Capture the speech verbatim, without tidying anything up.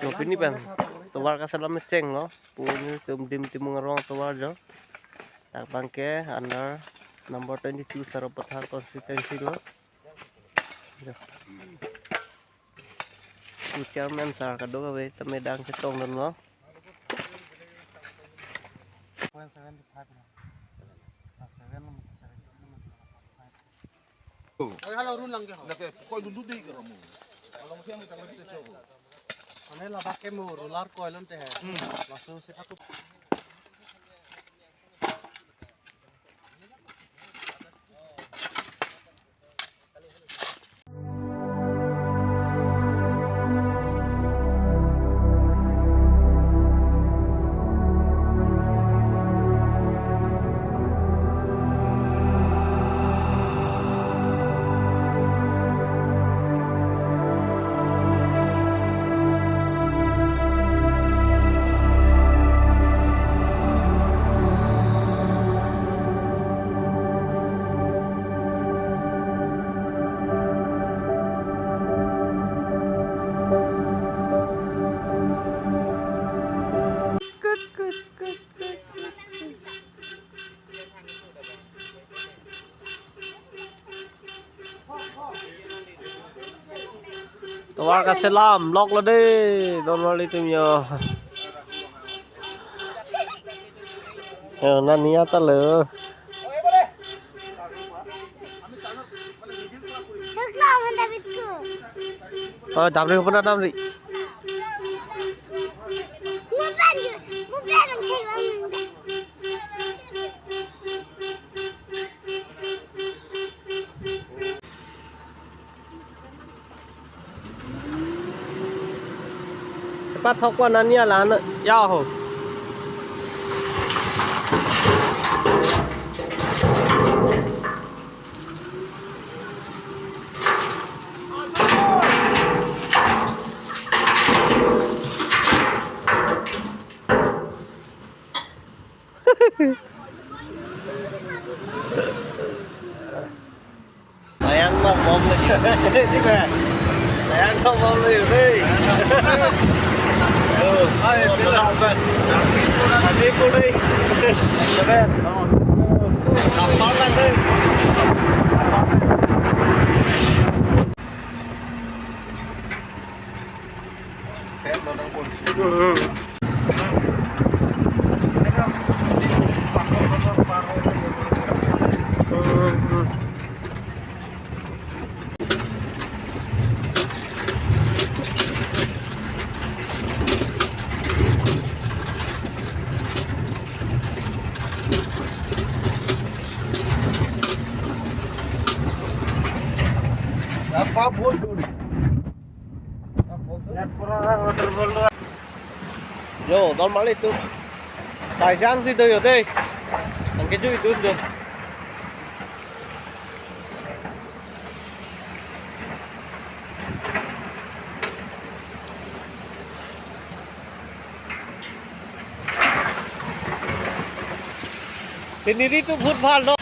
Yo, pini pen tovar kaselam chenglo. Pini tum Dim Timung arong tovar jo. Dak abangke under number twenty-two Sarupathar constituency lo. Jo. Pu chairman sir kadokave tame dang chetongdunlo. Point seventy-five na. Na seven, seven. Oi, hala run lang ke ho. Lake, koi dun dun dei ke ramu. Kalau mesti yang kita lebih cocok. Ane ladak ke mo roller coil ante he. Hmm. Laso si patu. Tovar kaselam loklo dei, don marli atum yo. Yo, nani ata lo. Oh, damri, hopon damri. Pathok ko nani alan ya ho. Sayang kok bom lagi. Sayang kok bom lagi, hei. Oh, hai, tidak. Tadi pun, hei. Kapal kan, hei. Apa bol duri? Yo, don marli atum. Saijang si do yo dei. Angke jui dun do. Pini ri tu bhut bhal do.